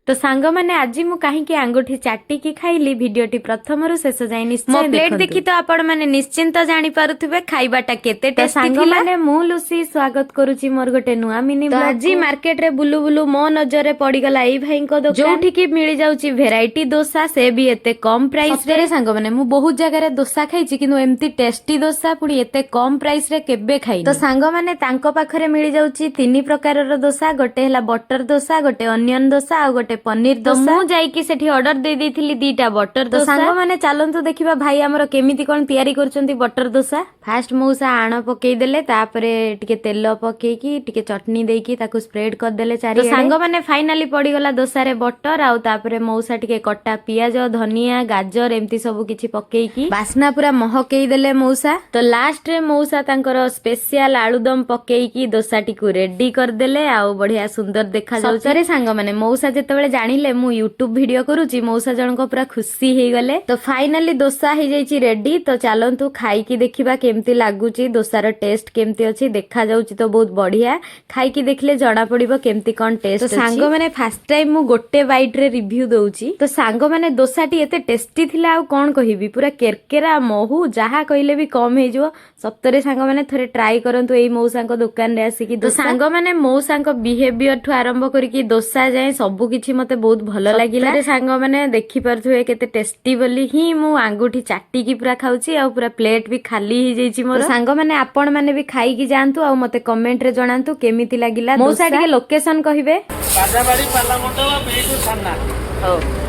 ତ ସାଙ୍ଗମାନେ, ଆଜି ମୁଁ କାହିଁକି ଆଙ୍ଗୁଠି ଚାଟିକି ଖାଇଲି, ଭିଡିଓଟି ପ୍ରଥମରୁ ଶେଷ ଯାଏଁ ନିଶ୍ଚୟ। ମୋ ପ୍ଲେଟ ଦେଖନ୍ତୁ। ଦେଖି ତ ଆପଣ ମାନେ ନିଶ୍ଚିନ୍ତ ଜାଣିପାରୁଥିବେ ଖାଇବାଟା କେତେ ତ ଟେଷ୍ଟି ଥିଲା। ସାଙ୍ଗମାନେ, ମୁଁ ଲୁସି ସ୍ୱାଗତ କରୁଛି ମୋର ଗୋଟେ ନୂଆ ମିନି। ତ ଆଜି ମାର୍କେଟରେ ବୁଲୁ ବୁଲୁ ମୋ ନଜରରେ ପଡିଗଲା ଏଇ ଭାଇଙ୍କ ଦୋକାନ, ଯୋଉଠିକି ମିଳିଯାଉଛି ଭେରାଇଟି ଦୋସା, ସେ ବି ଏତେ କମ ପ୍ରାଇସ ରେ। ସାଙ୍ଗମାନେ, ମୁଁ ବହୁତ ଜାଗାରେ ଦୋସା ଖାଇଛି, କିନ୍ତୁ ଏମିତି ଟେଷ୍ଟି ଦୋସା ପୁଣି ଏତେ କମ ପ୍ରାଇସ ରେ କେବେ ଖାଇନି। ତ ସାଙ୍ଗମାନେ, ତାଙ୍କ ପାଖରେ ମିଳିଯାଉଛି ତିନି ପ୍ରକାରର ଦୋସା। ଗୋଟେ ହେଲା ବଟର ଦୋସା, ଗୋଟେ ଅନିଅନ ଦୋସା ଆଉ ଗୋଟେ ପନିର ତ ଦୋସା। ମୁଁ ଯାଇକି ସେଠି ଅର୍ଡର ଦେଇ ଦେଇଥିଲି ଦିଟା ବଟର ତ ଦୋସା। ସାଙ୍ଗମାନେ, ଚାଲନ୍ତୁ ଦେଖିବା ଭାଇ ଆମର କେମିତି କଣ ତିଆରି କରୁଛନ୍ତି ବଟର ଦୋସା। ଫାଷ୍ଟ ମଉସା ଆଣ ପକେଇଦେଲେ, ତାପରେ ଟିକେ ତେଲ ପକେଇକି, ଟିକେ ଚଟନି ଦେଇକି ତାକୁ ସ୍ପ୍ରେଡ କରିଦେଲେ ତ ଚାରିଆଡେ। ସାଙ୍ଗମାନେ, ଫାଇନାଲି ପଡିଗଲା ଦୋସାରେ ବଟର ଆଉ ତାପରେ ମଉସା ଟିକେ କଟା ପିଆଜ, ଧନିଆ, ଗାଜର ଏମିତି ସବୁ କିଛି ପକେଇକି ବାସ୍ନା ପୁରା ମହକେଇ ଦେଲେ ମଉସା। ତ ଲାଷ୍ଟରେ ମଉସା ତାଙ୍କର ସ୍ପେସିଆଲ ଆଳୁଦମ ପକେଇକି ଦୋସାଟିକୁ ରେଡି କରିଦେଲେ ଆଉ ବଢିଆ ସୁନ୍ଦର ଦେଖାଯାଉଛି। ସତରେ ସାଙ୍ଗମାନେ, ମଉସା ଯେତେବେଳେ ଜାଣିଲେ ମୁଁ ୟୁଟ୍ୟୁବ ଭିଡିଓ କରୁଛି, ମଉସା ଜଣଙ୍କ ପୁରା ଖୁସି ହେଇଗଲେ। ତ ଫାଇନାଲି ଦୋସା ହେଇଯାଇଛି ରେଡି। ତ ଚାଲନ୍ତୁ ଖାଇକି ଦେଖିବା କେମିତି ଲାଗୁଛି, ଦୋସାର ଟେଷ୍ଟ କେମିତି ଅଛି। ଦେଖାଯାଉଛି ତ ବହୁତ ବଢିଆ, ଖାଇକି ଦେଖିଲେ ଜଣା ପଡିବ କେମିତି କଣ ଟେଷ୍ଟ। ତ ସାଙ୍ଗମାନେ, ଫାଷ୍ଟ ଟାଇମ ମୁଁ ଗୋଟେ ବାଇଟ ରେ ରିଭ୍ୟୁ ଦଉଛି। ତ ସାଙ୍ଗମାନେ, ଦୋସାଟି ଏତେ ଟେଷ୍ଟି ଥିଲା ଆଉ କଣ କହିବି, ପୁରା କେରକେରା, ମହୁ, ଯାହା କହିଲେ ବି କମ ହେଇଯିବ। ସତରେ ସାଙ୍ଗମାନେ, ଥରେ ଟ୍ରାଏ କରନ୍ତୁ ଏଇ ମଉସାଙ୍କ ଦୋକାନରେ ଆସିକି। ତ ତ ସାଙ୍ଗମାନେ, ମଉସାଙ୍କ ବିହେଭିୟର ଠୁ ଆରମ୍ଭ କରିକି ଦୋସା ଯାଏଁ ସବୁ କିଛି ମତେ ବହୁତ ଭଲ ଲାଗିଲା। ସତରେ ସାଙ୍ଗମାନେ, ଦେଖିପାରୁଥିବେ କେତେ ଟେଷ୍ଟି ବୋଲି ହିଁ ମୁଁ ଆଙ୍ଗୁଠି ଚାଟିକି ପୁରା ଖାଉଛି ଆଉ ପୁରା ପ୍ଲେଟ ବି ଖାଲି ହେଇଯାଇଛି ମୋର। ତ ସାଙ୍ଗମାନେ, ଆପଣ ମାନେ ବି ଖାଇକି ଯାଆନ୍ତୁ ଆଉ ମତେ କମେଣ୍ଟ ରେ ଜଣାନ୍ତୁ କେମିତି ଲାଗିଲା। ମଉସା, ଟିକେ ଲୋକେସନ କହିବେ? ବାଜାବାଡ଼ି, ପାଲାମଣ୍ଡପ, ବିଟୁ ସାମ୍ନା। ହଉ।